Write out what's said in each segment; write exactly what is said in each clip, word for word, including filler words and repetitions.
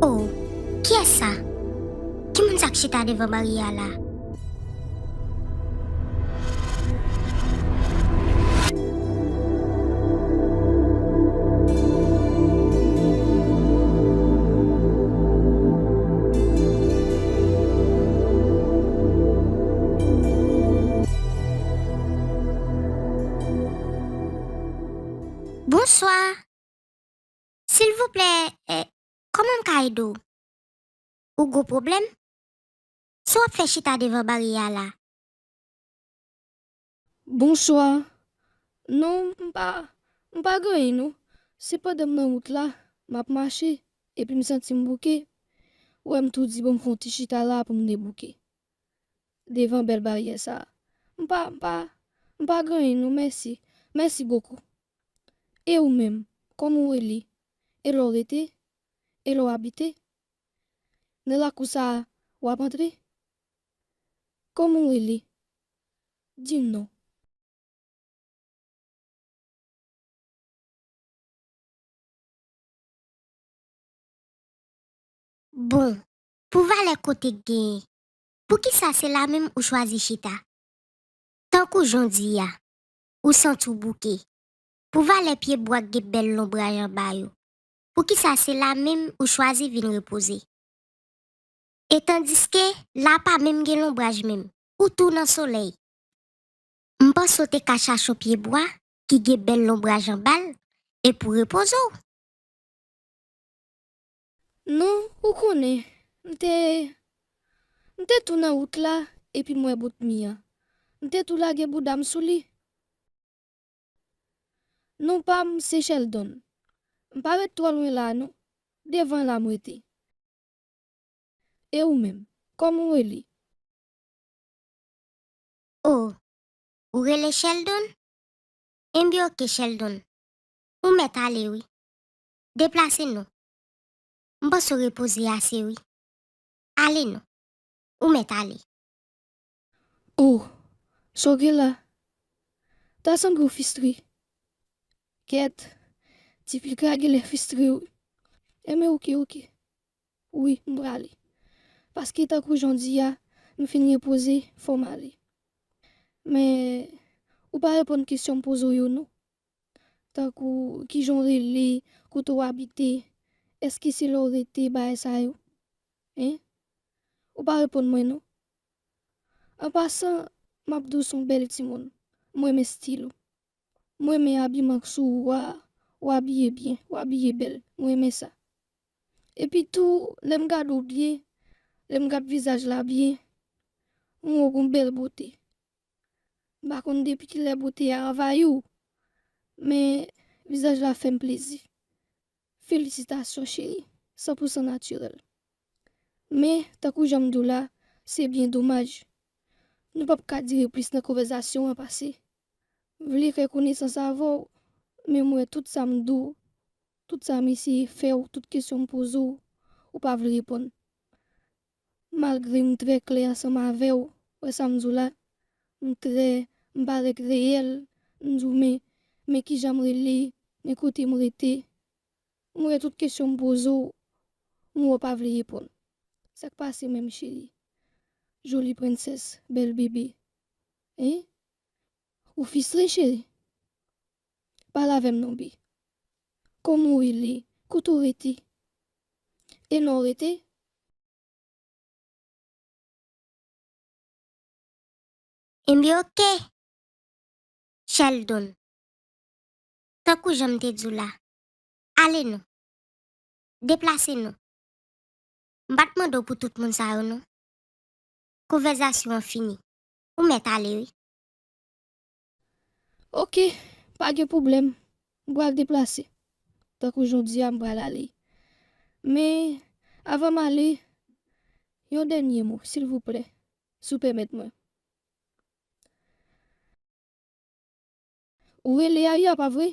Oh, kiyès sa? Ki moun sa k chita devan baryè a la? Bonswa. Silvouplè, eh, kòman m ka ede w? Ou gwo pwoblèm? Sa w ap fè chita devan baryè a la? Bonswa. Non, m pa, m pa gen anyen non. Se pandan m nan wout la, m ap mache, epi m santi m bouke. Ou wè m tou di bon m fè yon ti chita la pou m debouke. Devan bèl baryè sa. M pa, m pa, m pa gen anyen non, mèsi. Mèsi bokou. E ou menm, kòman w rele? E la w rete? E la w abite? Nan lakou sa a, w ap antre? Kòman w rele? Di m non. Bon, pou valè kote k genyen, poukisa se la menm ou chwazi chita? Tankou jan w di a, ou santi w bouke. Pou valè pyebwa k gen bèl lonbraj anba yo, poukisa se la menm ou chwazi vin repoze? E tandiske la pa menm gen lonbraj menm, ou tou nan solèy. M panse w te ka chache yon pyebwa ki gen bèl lonbraj anba l e pou repoze w. Non, ou konnen, m te, m te tou nan wout la epi m wè bout mi an. M te tou lage bouda m sou li. Non pa m se Sheldon. M pa ret twò lwen la non. Devan la m rete. E ou menm, kòman w rele? Oh, ou rele Sheldon? Enben oke, Sheldon. Ou mèt ale wi. Deplase non. M panse w repoze ase wi. Ale non. Ou mèt ale. Oh, sa w gen la? Ta sanble w fistre. Kèt, tifi ka genlè fistre wi. Enben oke, oke. Wi, m prale. Paske tankou jan w di a, m fin repoze, fò m ale. Men, ou pa reponn kesyon m poze w yo non. Tankou, kijan w rele, kote w abite, èske se la w rete, bagay sa yo? Hein? Ou pa reponn mwen non. An pasan, m ap di w se yon bèl timoun. M renmen estil ou. M renmen abiman k sou ou a, ou abiye byen, ou abiye bèl. M renmen sa. Epi tou, lè m gade w byen, lè m gade vizaj la byen, m wè w gen yon bèl bote. M pa konn depi kilè bote a anvayi w, men vizaj la fè m plezi. Felisitasyon, cheri, san pou san natirèl. Men, tankou jan m di w la, se byen domaj. Nou p ap ka dire plis nan konvèzasyon an pase. M vle fè konesans avè w, men m wè tout sa m di w, tout sa m eseye fè w, tout kesyon m poze w, ou pa vle reponn. Malgre m trè klè ansanm avè w, wè sa m di w la, m trè, m parèt reyèl, m di w, men, men kijan m rele, men kote m rete. M wè tout kesyon m poze w, m wè w pa vle reponn. Sa k pase menm, cheri? Joli prensès, bèl bebe. Hein? Ou fistre, cheri? Pale avè m non, bi. Kòman w rele? Kote w rete? E non w rete? Enben oke, Sheldon. Tankou jan m te di w la, ale non. Deplase non. M pa t mande w pou tout moun sa yo non. Konvèzasyon an fini. Ou mèt ale wi. Oke, pa gen pwoblèm. M pral deplase. Tankou jan w di a, m pral ale. Men, avan m ale, yon dènye mo, silvouplè, si w pèmèt mwen. Ou rele Arya, pa vre?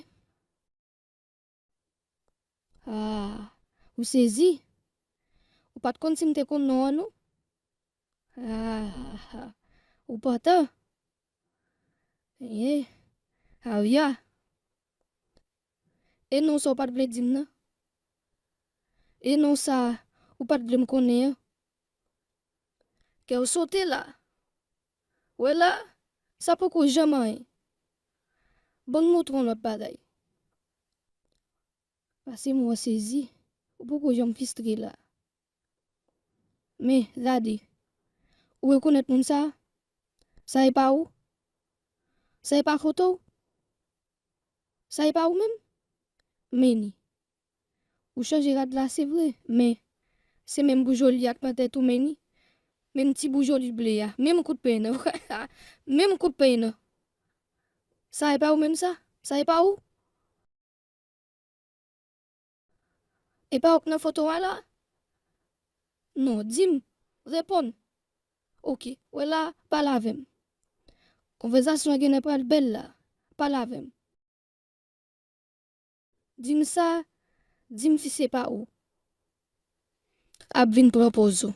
Ah, ou sezi? Ou pa t konn si m te konn non an, non? Ah, ou pantan? Eh, Arya. E non sa w pa t vle di m nan? E non sa Ou pa t vle m konnen an. Kè w sote la. Wè la, sa poko janm anyen. Ban m montre w yon lòt bagay. Pase m wè sezi, ou poko janm fistre la. Men, gade. Ou rekonèt moun sa? Sa e pa ou? Sa e pa foto w? Sa e pa ou menm? Meni. Ou chanje rad la, se vre, men se menm boujoli a k nan tèt ou, Meni. Menm ti boujoli ble a, menm kout peny nan. Menm kout peny nan. Sa e pa ou menm sa? Sa e pa ou? E pa ou k nan foto a la? Non, di m, reponn. Oke, wè la, pale avè m. Konvèsasyon an genlè pral bèl la. Pale avè m. Di m sa, di m si se pa ou. Ap vin pran pòz ou.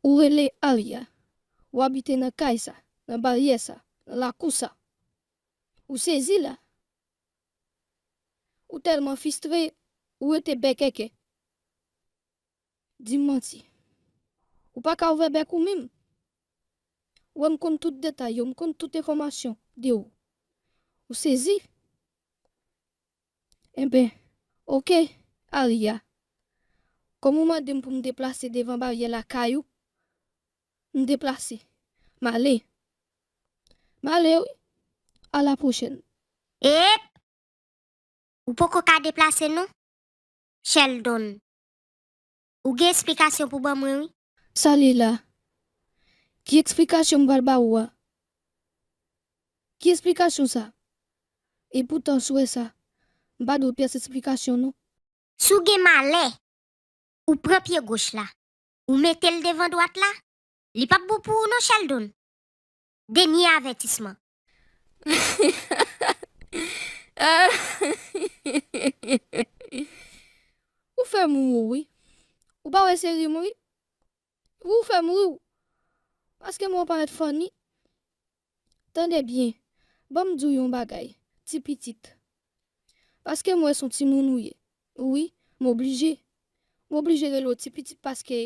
Ou rele Aria. Ou abite nan kay sa, nan baryè sa, nan lakou sa. Ou sezi la. Ou tèlman fistre, ou rete bèkèkè. Di m manti. Ou pa ka ouvè bèk ou menm. Ou wè m konn tout detay yo, m konn tout enfòmasyon de ou. Ou sezi? Enben, oke, Aria. Kòm ou mande m pou m deplase devan baryè lakay ou, m deplase. M ale. M ale, wi. A la pwochèn. Ep! Ou poko ka deplase non. Sheldon, ou gen esplikasyon pou ban mwen, wi. Sa li la? Ki esplikasyon m pral ba ou a? Ki esplikasyon sa? Epoutan, si w wè sa, m pa dwe pyès esplikasyon non. Si w gen malè, ou pran pye goch la, ou mete l devan dwat la, li p ap bon pou ou non, Sheldon. Dènye avètisman. Ou fè m ri, wi. Ou pa wè se ri m, wi. Ou fè m ri, wi. Paske m wè w parèt funny. Tande byen, ban m di w yon bagay, ti pitit. Paske m wè se yon timoun ou ye. Wi, m oblije. M oblije rele w ti pitit paske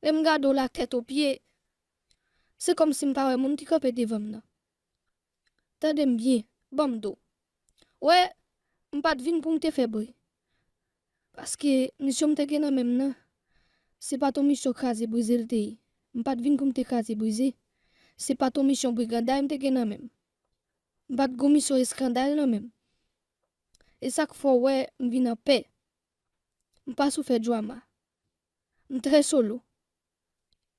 lè m gade w la tèt o pye, se kòmsi m pa wè moun ki kanpe devan m nan. Tande m byen, ban m do. Wè, m pa t vin pou m te fè bri. Paske misyon m te gen nan men m nan, se pa t yon misyon kraze brize l te ye. M pa t vin pou m te kraze brize. Se pa t yon misyon briganday m te gen nan men m. M pa t gon misyon eskandal nan men m. E sa k fè w wè m vin anpè. M pa sou fè drama. M trè solo.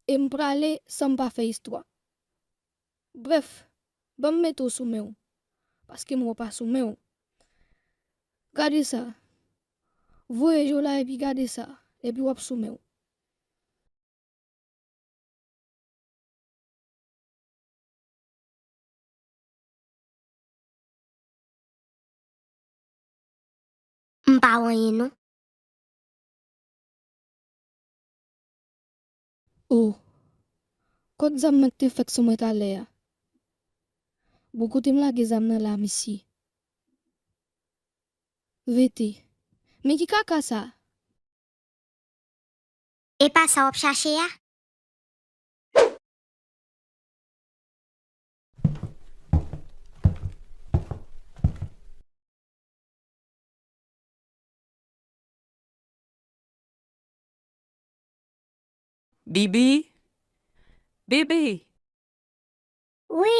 E m prale san m pa fè istwa. Brèf, ban m mete w sou men w. Paske m wè w pa sou men w. Gade sa. Voye je w la epi gade sa. Epi w ap sou men w. M pa wè anyen non. O, kot zam nan k te fèk sou mwen talè a? Bon, kote m lage zam nan la, mesye? Rete. Men ki kaka sa? E pa sa w ap chache a? Bibi? Bibi! Wi,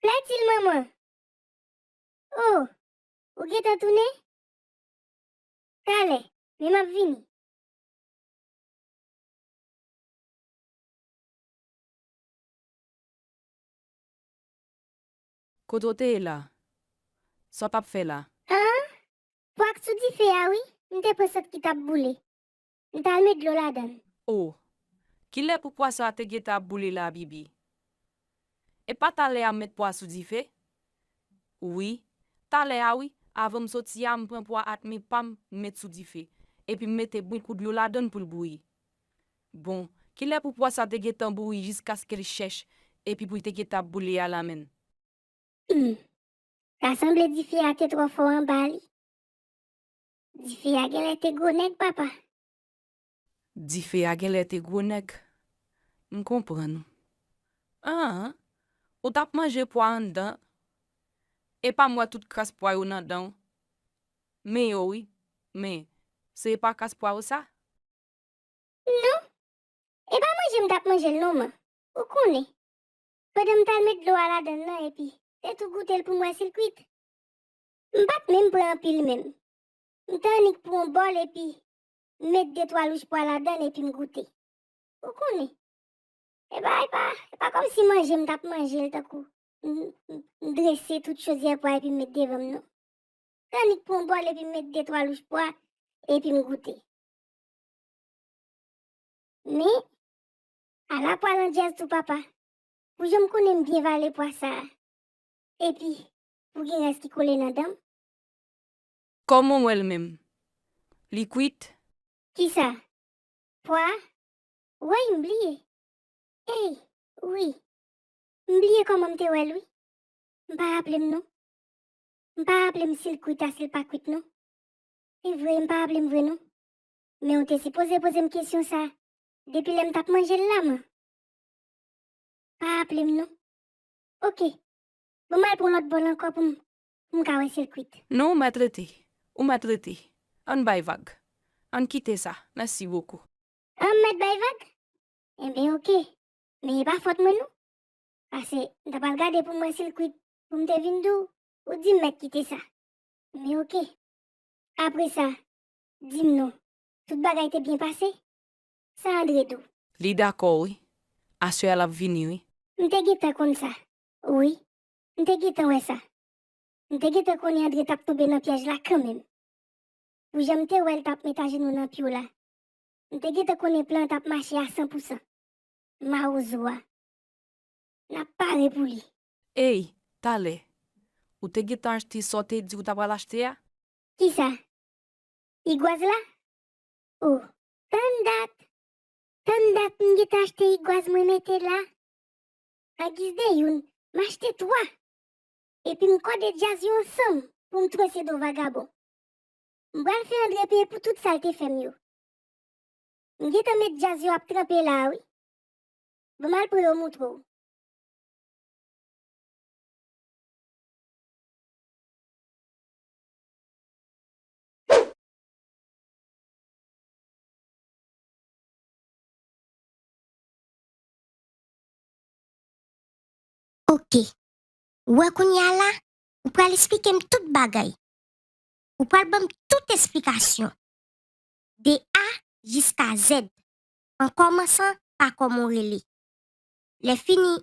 plè di l manman. O, ou gentan tounen? Talè, men m ap vini. Kote w te ye la? Sa w t ap fè la? An? Pwa k sou dife a wi, m te pran sant ki t ap boule. M t al met dlo ladan l. O, kilè pou pwa sa a te gentan ap boule la, Bibi? E pa talè a m met pwa sou dife? Wi, talè a wi, avan m soti a, m pran pwa ak men pa m, m met sou dife, epi m mete bon kou dlo ladan l pou l bouyi. Bon, kilè pou pwa sa te gentan bouyi jiskaske l chèch, epi pou l te gentan ap boule a la menm? Humm, ta sanble dife a te twò fò anba li. Dife a genlè te gwo nèg, papa. Dife a genlè te gwo nèg. M konprann ou. An, ou t ap manje pwa anndan, epa m wè tout kras pwa yo nan dan w. Men yo wi, men se pa kras pwa yo sa? Non, epa manje m t ap manje l non man. Ou konnen. Pandan m t al met dlo a ladan l lan epi te tou goute l pou m wè si l kwit. M pa t menm pran anpil menm. M t annik pran yon bòl epi met de twa louch pwa ladan l epi m goute. Ou konnen. E pa, e pa, e pa kòmsi manje m t ap manje l tankou m, m, m drese tout chodyè pwa epi m met devan m non. M t annik pran yon bòl epi m met de twa louch pwa epi m goute. Men, ala pwa lan djaz tou papa. Pou jan m konnen m byen vale pwa sa a. Epi, pou gen rès ki kole nan dan m. Kòman w wè l menm? Li kwit? Kisa? Pwa? Woy, m bliye. Ey, wi. M bliye kòman m te wè l wi. M pa raple m non. M pa raple m si l kwit a si l pa kwit non. E vre, m pa raple m vre non. Men ou te sipoze poze m kesyon sa depi lè m t ap manje l la man. Pa raple m non. Oke. Bon, m al pran lòt bòl ankò pou m, pou m ka wè si l kwit. Non, ou mèt rete. Ou mèt rete. Ann bay vag. Ann kite sa. Mèsi bokou. An m mèt bay vag? Enben, oke. Men e pa fòt mwen non. Pase, m ta pral gade pou m wè si l kwit pou m te vin di w, ou di m mèt kite sa. Men oke. Apre sa, di m non, tout bagay te byen pase? Sa Andre di w? Li dakò wi. Aswè a l ap vini wi. M te gentan konn sa. Wi, m te gentan wè sa. M te gentan konnen Andre t ap tonbe nan pyèj la kanmenm. Pou jan m te wè l t ap met ajenou nan pye w la, m te gentan konnen plan an t ap mache a san pou san. Mawozo a. N ap pare pou li. Ey, talè, ou te gentan achte sa w te di ou ta pral achte a? Kisa? Igwaz la? O, tann dat! Tann dat m gentan achte igwaz mwen mete la. An giz de youn, m achte twa. Epi m kòde djaz yo ansanm pou m twese do vagabon. M pral fè Andre peye pou tout sa l te fè m yo. M gentan met djaz yo ap tranpe la a wi. Ban m al pran yo moutre w. Oke. Ou wè kounye a la, ou pral esplike m tout bagay. Ou pral ban m tout esplikasyon. De A jiska Z, an kòmansan pa kòman w rele. Lè fini,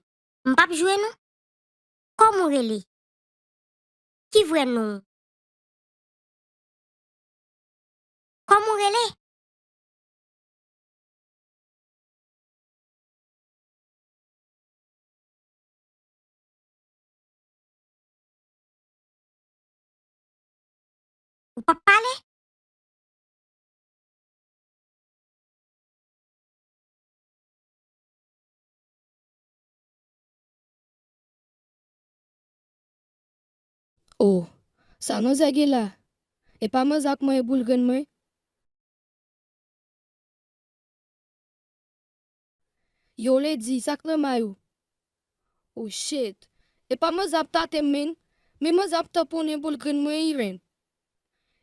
m p ap jwe non. Kòman w rele? Ki vrè non w? Kòman w rele? Ou p ap pale? O, sa manzè gen la? E pa manzè ap manyen boul grenn mwen? Yo, Lady, sa k nan may ou? Oh shit. E pa manzè ap tate m, men. Men manzè ap tanponnen boul grenn mwen, Irèn.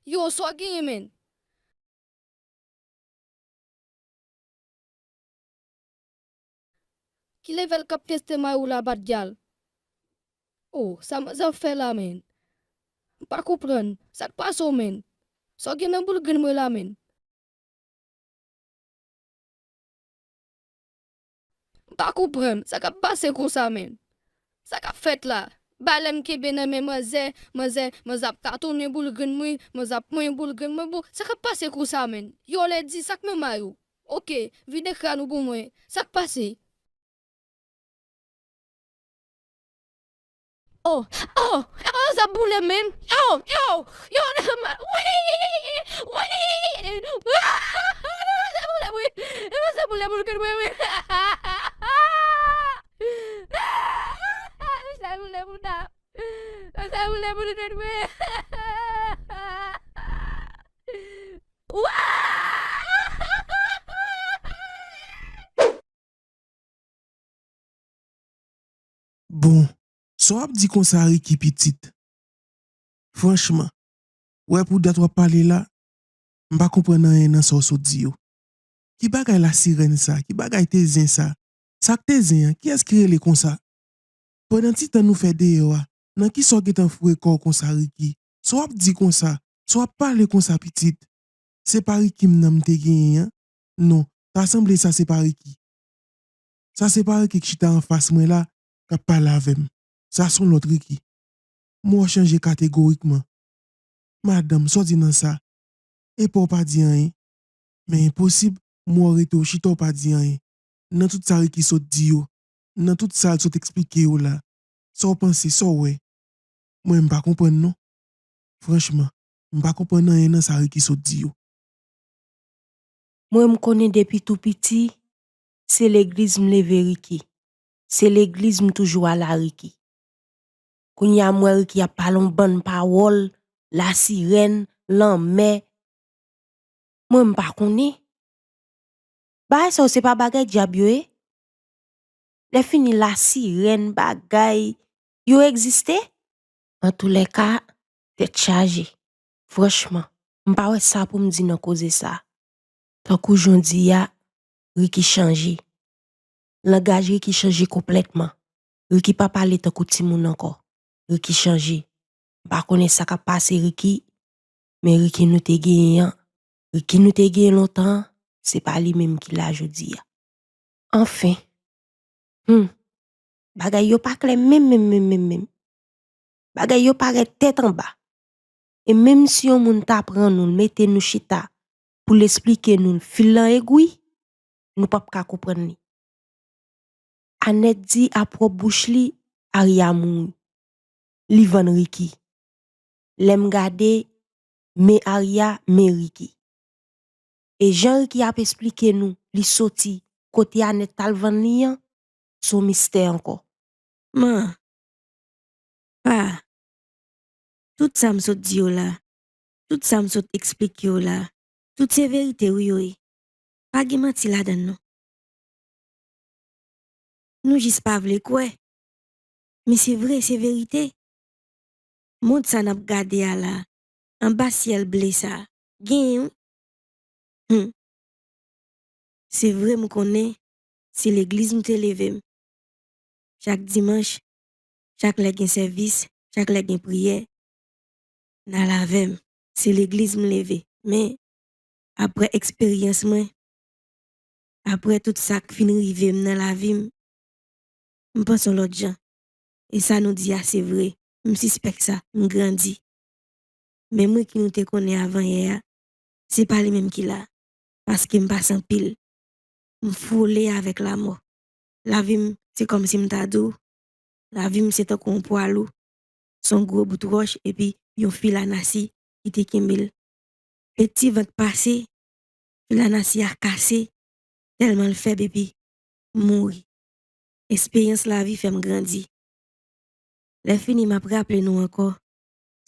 Yo, sa w genyen, men? Ki levèl k ap teste may ou la, bat gyal? Oh, sa manzè ap fè la, men? M pa konprann. Sa k pase w, men? Sa w gen nan boul grenn mwen la, men? M pa konprann sa k ap pase konsa, men. Sa k ap fèt la? Balèn kenbe nan men manzè, manzè, manzè ap tatonnen boul grenn mwen, manzè ap manyen boul grenn mwen, bon, sa k ap pase konsa, men? Yo, Lady, sa k nan may ou? Oke, vide kràn ou pou mwen. Sa k pase? Oh, oh, oh, sa boule, men. Yo, yo, yo, wi, wi, ah, sa boule, wi. Sa boule, boule, boule, wi. Sa boule, boule, boule, wi. Wa! Sa w ap di konsa Ricky pitit? Franchman, wè pou dat w ap pale la, m pa konprann anyen nan sa w sot di yo. Ki bagay lasirèn sa? Ki bagay tezen sa? Sa k tezen an? Kiyès ki rele konsa? Pandan ti tan nou fè deyò a, nan kisa w gentan foure kò w konsa Ricky? Sa w ap di konsa? Sa w ap pale konsa pitit? Se pa Ricky m nan m te genyen an? Non, ta sanble sa se pa Ricky. Sa se pa Ricky k chita anfas mwen la, k ap pale avè m. Sa se yon lòt Ricky. M wè w chanje kategorikman. Madanm, sa w di nan sa? E pa w pa di anyen? Men enposib, m wè w rete w chita w pa di anyen. Nan tout sa Ricky sot di yo, nan tout sa l sot eksplike yo la, sa w panse, sa w wè? Mwen, m pa konprann non. Franchman, m pa konprann anyen nan sa Ricky sot di yo. Mwen, m konnen depi tou piti, se legliz m leve Ricky. Se legliz m toujou al a Ricky. Kounye a m wè Ricky ap pale yon bann pawòl, lasirèn, lanmè. Mwen, m pa konnen. Bagay sa yo se pa bagay dyab yo ye? Lè fini lasirèn, bagay, yo egziste? Antoulèka, tèt chaje. Franchman, m pa wè sa pou m di nan koze sa. Tankou jan w di a, Ricky chanje. Langaj Ricky chanje konplètman. Ricky pa pale tankou timoun ankò. Ricky chanje. M pa konnen sa k ap pase Ricky, men Ricky nou te genyen an, Ricky nou te genyen lontan an, se pa li menm ki la jodi a. Anfen. Hum. Bagay yo pa klè menm, menm, menm, menm, menm. Bagay yo parèt tèt anba. E menm si yon moun ta pran nou, l mete nou chita pou l esplike nou l, fil lan egwi, nou p ap ka konprann li. Anèt di a pwòp bouch li, Arya mouri. Li vann Ricky. Lè m gade, men Arya, men Ricky. E jan Ricky ap esplike nou li soti kote Anèt t al vann li an, se yon mistè ankò. Man, pa, tout sa m sot di w la, tout sa m sot eksplike w la, tout se verite wi yo ye. Pa gen manti ladan l non. Nou jis pa vle kwè. Men se vre, se verite. Mond sa n ap gade a la, anba syèl ble sa, genyen wi. Hum. Se vre m konnen se legliz m te leve m. Chak dimanch, chak lè gen sèvis, chak lè gen priyè, n al avè m. Se legliz m leve. Men, apre eksperyans mwen, apre tout sa k fin rive m nan lavi m, m panse yon lòt jan. E sa nou di a se vre, m sispèk sa, m grandi. Menm Ricky nou te konnen avan yè a, se pa li menm ki la, paske m pase anpil. M fwole avèk lamò. Lavi m, se kòmsi m ta di w, lavi m se tankou yon pwa lou, se yon gwo bout wòch epi yon fil anasi ki te kenbe l. E ti van k pase, fil anasi a kase, tèlman l fèb epi m mouri. Esperyans lavi fè m grandi. Lè fini m ap raple nou ankò,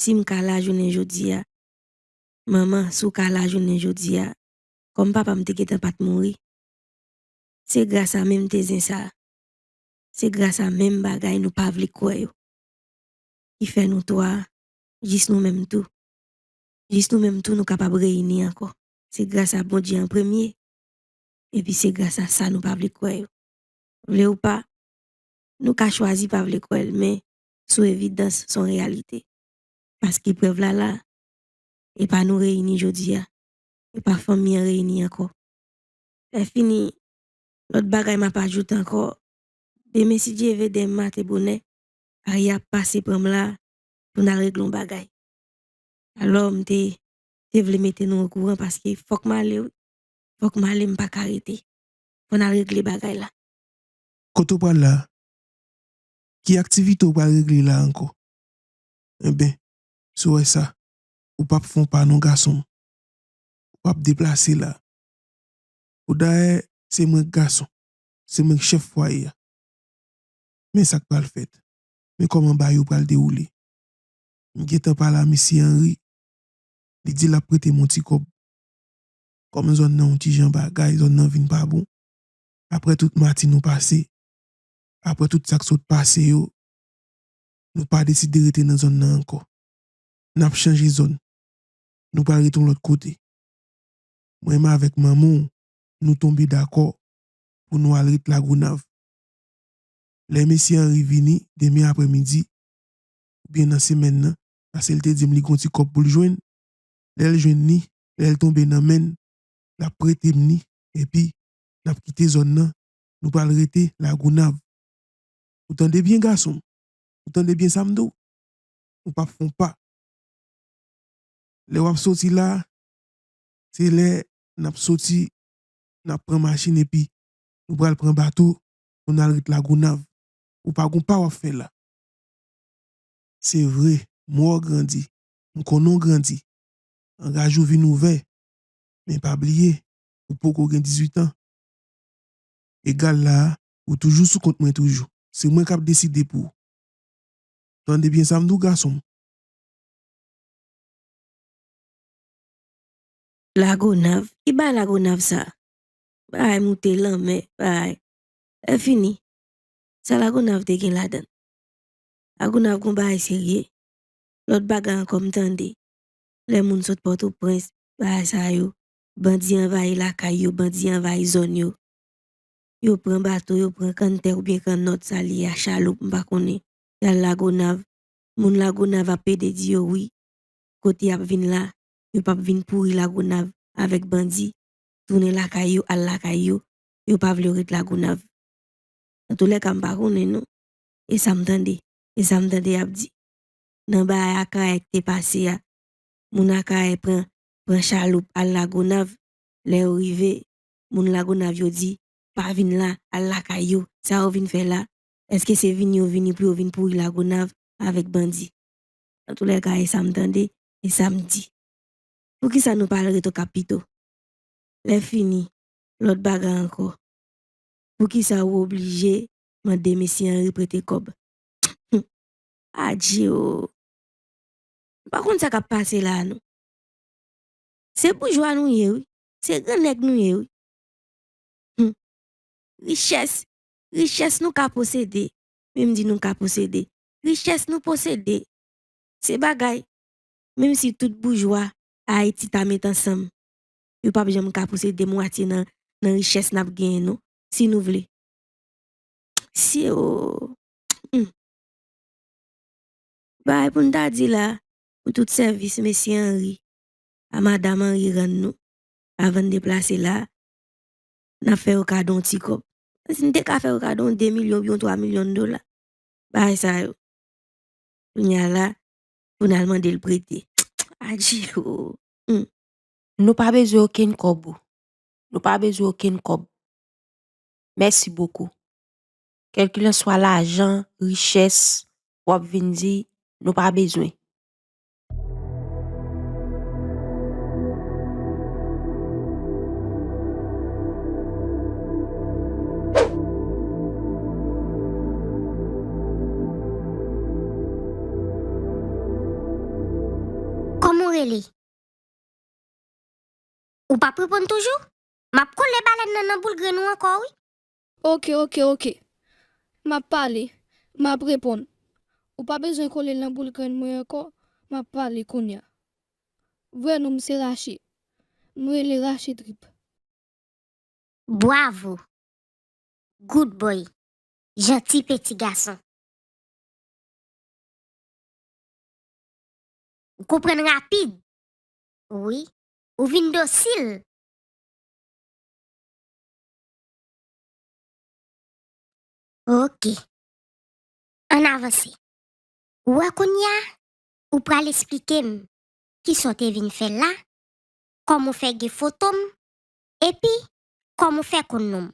si m ka la jounen jodi a, manman, si w ka la jounen jodi a, kòm papa m te gentan pa t mouri, se gras a menm tezen sa a, se gras a menm bagay nou pa vle kwè yo ki fè nou twa, jis nou menm tou. Jis nou menm tou nou kapab reyini ankò. Se gras a Bondye an premye, epi se gras a sa nou pa vle kwè yo. Vle ou pa, nou ka chwazi pa vle kwè l, men sou evidans se yon reyalite. Paske prèv la la, e pa nou reyini jodi a, e pa fanmi an reyini ankò. Lè fini, lòt bagay m ap ajoute ankò, demen si Dye vle demen maten bonè, Arya ap pase pran m la pou n al regle yon bagay. Alò m te te vle mete nou okouran paske fòk m ale wi. Fòk m ale, m pa ka rete. Fò n al regle bagay la. Kote w pral la? Ki aktivite w pral regle la ankò? Enben, si w wè sa, ou p ap fè yon pa non gason m. Ou p ap deplase la. Poudayè, se mwen k gason, se mwen k chèf fwaye a. Men sa k pral fèt, men kòman bagay yo pral dewoule. M gentan pale a mesye Henry, li di l ap prete m yon ti kòb. Kòm zòn nan yon ti jan bagay, zòn nan vin pa bon. Apre tout mati nou pase, apre tout sa k sot pase yo, nou pa deside rete nan zòn nan ankò. N ap chanje zòn. Nou pral rete yon lòt kote. Mwen menm avèk manman w, nou tonbe dakò pou nou al ret Lagonav. Lè mesye Henry vini demen aprèmidi, oubyen nan semèn nan, paske l te di m li gon ti kòb pou l jwenn, lè l jwenn li, lè l tonbe nan men n, l ap prete m li, epi n ap kite zòn nan, nou pral rete Lagonav. Ou tande byen, gason m? Ou tande byen sa m di w? Ou p ap fè yon pa. Lè w ap soti la, se lè n ap soti, n ap pran machin epi nou pral pran bato pou n al ret Lagonav. Ou pa gon pa w ap fè la. Se vre, m wè w grandi, m konnen w grandi. Langaj ou vin ouvè, men pa bliye, ou poko gen dizuit an. Egal la a, ou toujou sou kont mwen toujou. Se mwen k ap deside pou ou. Tande byen sa m di w, gason m. Lagonav? Ki bagay Lagonav sa? Bagay moute lanmè, bagay. Lè fini, sa Lagonav te gen ladan l? Lagonav gon bagay serye. Lòt bagay ankò m tande. Lè moun sot Pòtoprens, bagay sa yo, bandi anvayi lakay yo, bandi anvayi zòn yo. Yo pran bato, yo pran kanntè oubyen kannòt, sa li ye a, chaloup, m pa konnen. Y al Lagonav. Moun Lagonav ap pede di yo wi, kote y ap vin la, yo p ap vin pouri Lagonav avèk bandi, tounen lakay yo, al lakay yo, yo pa vle yo ret Lagonav. Antoulèka, m pa konnen non. E sa m tande, e sa m tande y ap di. Nan bagay Akayè k te pase a, moun Akayè pran, pran chaloup al Lagonav. Lè yo rive, moun Lagonav yo di, pa vin la, al lakay yo. Sa yo vin fè la? Èske se vini yo vini pou yo vin pouri Lagonav avèk bandi? Antoulèka, e sa m tande, e sa m di. Poukisa nou pa al ret Okap pito? Lè fini, lòt bagay ankò. Poukisa ou oblije mande mesye Henry prete kòb? Adje o! M pa konn sa k ap pase la non. Se boujwa nou ye wi. Se gran nèg nou ye wi. Hum. Richès, richès nou ka posede. Men m di nou ka posede. Richès nou posede. Se bagay. Menm si tout boujwa Ayiti ta met ansanm, yo p ap janm ka posede mwatye nan, nan richès n ap genyen non, si nou vle. Si o. Hum. Bagay pou n ta di la, pou tout sèvis mesye Henry a madanm Henry rann nou, avan n deplase la, n ap fè yo kado yon ti kòb. Si n te ka fè yo kado yon de milyon oubyen yon twa milyon dola, bagay sa yo. Kounye a la, pou n al mande l prete. Adje o. Hum. Nou pa bezwen okenn kòb ou. Nou pa bezwen okenn kòb. Mèsi bokou. Kèlkilanswa lajan, richès, w ap vin di, nou pa bezwen. Kòman w rele? Ou p ap reponn toujou? M ap kole balèn nan nan boul grenn ou ankò wi. Oke, oke, oke. M ap pale, m ap reponn. Ou pa bezwen kole l nan boul grenn mwen ankò, m ap pale kounye a. Vrè non m se Rache. M rele Rache Trip. Bwavo! Good boy! Janti peti gason! Ou konprann rapid. Wi, ou vin dosil. Oke. Ann avanse. Ou wè kounye a, ou pral esplike m kisa w te vin fè la, kòman w fè gen foto m, epi kòman w fè konn non m.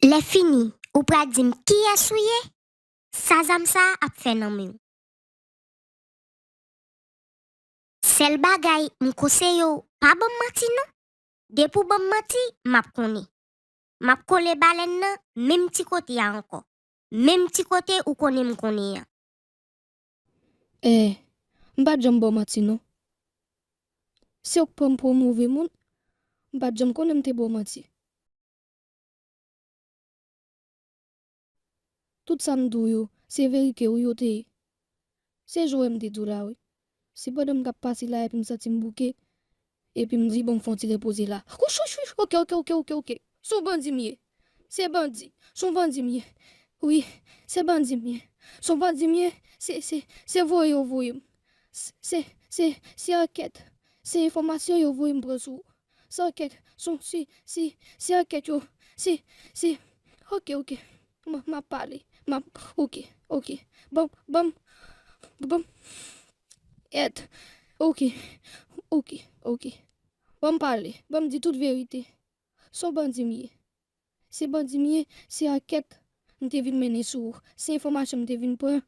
Lè fini, ou pral di m kiyès ou ye, sa zam sa a ap fè nan men w. Sèl bagay m konseye w, pa ban m manti non. Depi w ban m manti, m ap konnen. M ap kole balèn nan menm ti kote a ankò. Menm ti kote ou konnen m konnen an. Eh, m pa t janm ba w manti non. Si w k pran m pou yon move moun, m pa t janm konnen m te ba w manti. Tout sa m di w yo, se verite wi yo te ye. Se jwe m te di w la, wi. Se pandan m t ap pase la epi m santi m bouke, epi m di, "Bon, m fè yon ti repoze la." Wouch, wouch, wouch, oke, oke, oke, oke, oke. Se yon bandi m ye. Se bandi. Se yon bandi m ye. Wi, se bandi m ye. Se yon bandi m ye. Se, se, se voye yo voye m. Se, se, se, se ankèt. Se enfòmasyon yo voye m pran sou ou. Se ankèt. Se, se, se, se ankèt yo. Se, se, oke, oke. M, m ap pale. M ap, oke, oke. Ban m, ban m, ban m èd. Oke, oke, oke. Ban m pale. Ban m di tout verite. Se yon bandi m ye. Se bandi m ye, se ankèt m te vin mennen sou ou. Se enfòmasyon m te vin pran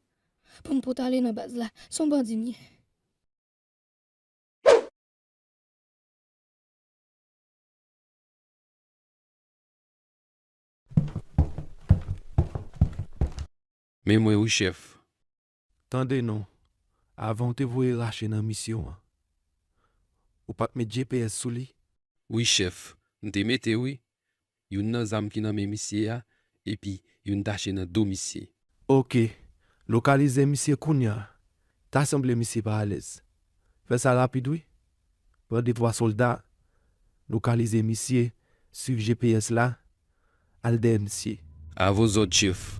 pou m pote ale nan baz la. Se yon bandi m ye. Men mwen wi chèf. Tande non, avan w te voye rache nan misyon an, ou pa t met G P S sou li? Wi chèf, m te mete wi. Youn nan zam ki nan men misye a, epi youn tache nan do misye. Oke, lokalize misye kounye a. Ta sanble misye pa alèz. Fè sa rapid wi. Pran de twa sòlda, lokalize misye, swiv G P S la, al dèyè misye. A vo zòd chèf.